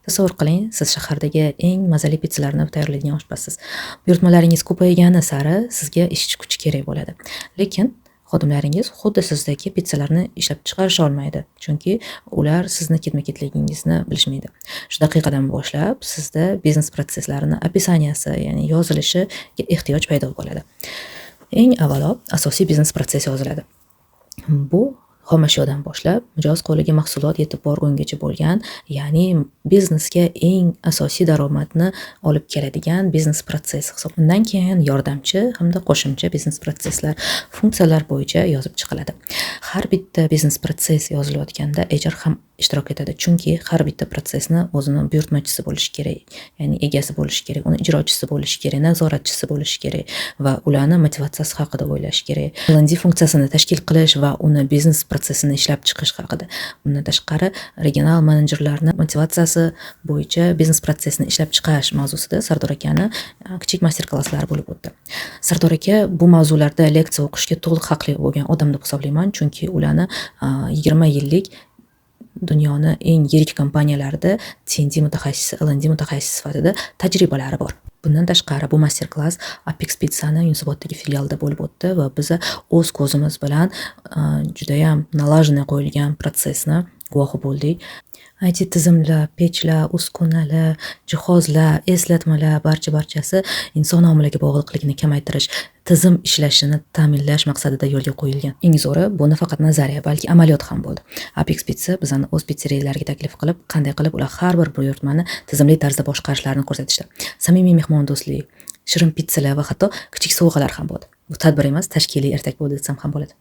Tasavvur qiling, siz shahardagi eng mazali pitsalarni tayyorlaydigan oshpazsiz. Buyurtmalaringiz ko'paygani sari sizga ishchi kuchi kerak bo'ladi. Lekin xodimlaringiz xuddi sizdagi pitsalarni ishlab chiqarisha olmaydi, chunki ular sizni ketma-ketligingizni bilishmaydi. Shu daqiqadan boshlab sizda biznes protsesslarini описания si, ya'ni yozilishiga ehtiyoj paydo bo'ladi. Eng avvalo asosiy biznes protsess yoziladi. Bu xomashyodan boshlab mijoz qo'liga mahsulot yetib borgungacha bo'lgan, ya'ni biznesga eng asosiy daromadni olib keladigan biznes protsess hisob. Undan keyin yordamchi hamda qo'shimcha biznes protsesslar funksiyalar bo'yicha yozib chiqiladi. Har bitta biznes protsess yozilayotganda HR ham ishtirok etadi, chunki har bitta protsessni o'zini buyurtmachisi bo'lishi kerak, ya'ni egasi bo'lishi kerak, uni ijrochisi bo'lishi kerak, nazoratchisi bo'lishi kerak va ularni motivatsiyasi haqida o'ylash kerak. L&D funksiyasini tashkil qilish va uni biznes protsessini ishlab chiqish haqida. Bundan tashqari, regional menejerlarni motivatsiyasi bo'yicha biznes protsessini ishlab chiqarish mavzusida Sardor akani kichik master klasslari bo'lib o'tdi. Sardor aka bu mavzularda leksiya o'qishga to'liq haqli bo'lgan odam deb hisoblayman, chunki ularni 20 yillik dunyoni eng yirik kompaniyalarida T&D mutaxassisi, L&D mutaxassisi sifatida tajribalari bor. Bundan tashqari, bu master klass Apex Pizzani Yunusoboddagi filialida bo'lib o'tdi va biza o'z ko'zimiz bilan judayam налаженный qo'yilgan protsessni guvohi bo'ldik. IT tizimlar, pechlar, uskunalar, jihozlar, eslatmalar, barcha-barchasi inson omiliga bog'liqlikni kamaytirish, tizim ishlashini ta'minlash maqsadida yo'lga qo'yilgan. Eng zo'ri, bu nafaqat nazariya, balki amaliyot ham bo'ldi. Apex Pizza bizani o'z pitseriyalariga taklif qilib, qanday qilib ular har bir buyurtmani tizimli tarzda boshqarishlarini ko'rsatishdi. Samimiy mehmondo'stlik, shirin pitsalar va hatto kichik sovg'alar ham bo'ldi. Bu tadbir emas, tashkiliy ertak bo'ldi desam ham bo'ladi.